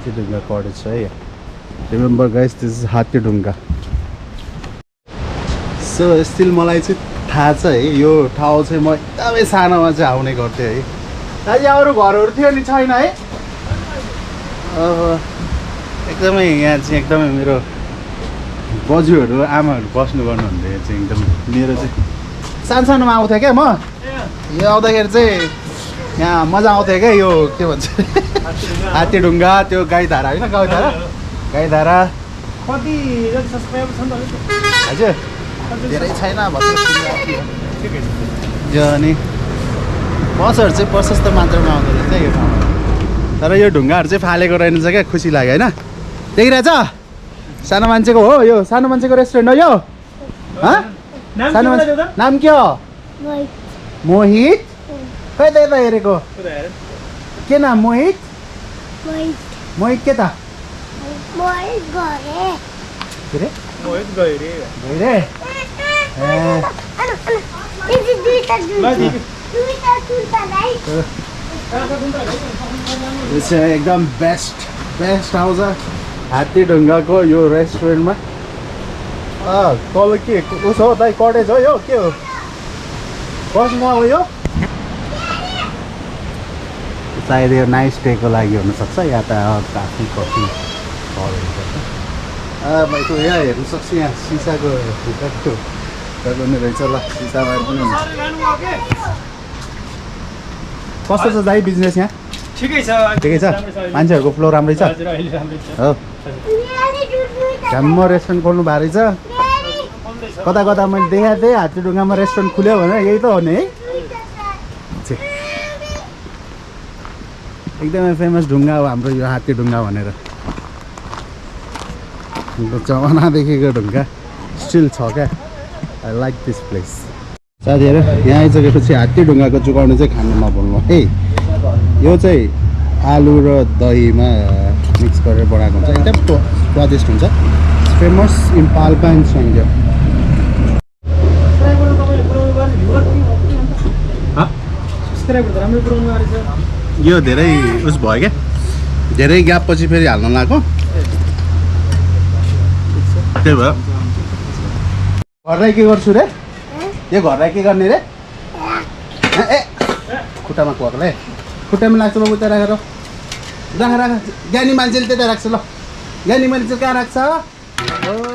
हात्तीढुङ्गा cottage है remember guys this is Hattidhunga so still मलाई चाहिँ थाहा छ है यो ठाउँ चाहिँ म एकदमै सानोमा चाहिँ आउने गर्थेँ है दाजु अरू घरहरू थियो नि छैन है एकदमै यहाँ चाहिँ एकदमै मेरो बज्यूहरू आमाहरू बस्नु गर्नुहुन्थ्यो यहाँ चाहिँ एकदम मेरो चाहिँ सानोमा आउँथेँ क्या म यो आउँदाखेरि चाहिँ यहाँ मजा आउँथ्यो क्या यो के भन्छ हात्तीढुङ्गा त्यो गाईधारा होइन गाईधारा कति सब्सक्राइबर छन् हजुर धेरै छैन यो अनि बसहरू चाहिँ प्रशस्त मात्रामा आउँदो रहेछ यो ठाउँमा तर यो ढुङ्गाहरू चाहिँ फालेको रहेछ क्या खुसी लाग्यो होइन देखिरहेछ सानो मान्छेको हो यो सानो मान्छेको रेस्टुरेन्ट हो यो सानो मान्छे नाम के हो मोहित खै त यता हेरेको के नाम मोहित मोहित के त के रे मोहित गइरे गइरे यो चाहिँ एकदम बेस्ट आउँछ हात्तीढुङ्गाको यो रेस्टुरेन्टमा तल के उसो हो दाइ कटेज हो यो के हो बस्नु हो यो सायद यो नाइट स्टेको लागि हुनसक्छ या त काफी कफी भाइको यहाँ हेर्नु सक्छु यहाँ सिसाको भित्रको पनि रहेछ ल सिसामा पनि हुन्छ कस्तो छ दाइ बिजनेस यहाँ ठिकै छ मान्छेहरूको फ्लो राम्रै छ हो झ्याम्म रेस्टुरेन्ट खोल्नु भएको रहेछ कता कता मैले देखाएको थिएँ हात्तीढुङ्गामा रेस्टुरेन्ट खुल्यो भने यही त हो नि है एकदमै फेमस ढुङ्गा हो हाम्रो यो हात्तीढुङ्गा भनेर जमानादेखिको ढुङ्गा स्टिल छ क्या आई लाइक दिस प्लेस साथीहरू यहाँ आइसकेपछि हात्तीढुङ्गाको चुकाउने चाहिँ खानु नभुल्नु है यो चाहिँ आलु र दहीमा मिक्स गरेर बनाएको हुन्छ एकदम स्वादिष्ट हुन्छ फेमस इन पाल्पा एन्ड सङ्घ्य यो धेरै उस भयो क्या धेरै ग्याप पछि फेरि हाल्न लाग्यो त्यही भयो घरलाई के गर्छु रे यो घरलाई के गर्ने रे ए खुट्टामा कुवाकोले खुट्टामा लाग्छ बाबु उता राखेर राख ज्ञानी मान्छेले त्यता राख्छ ल ज्ञानी मान्छे कहाँ राख्छ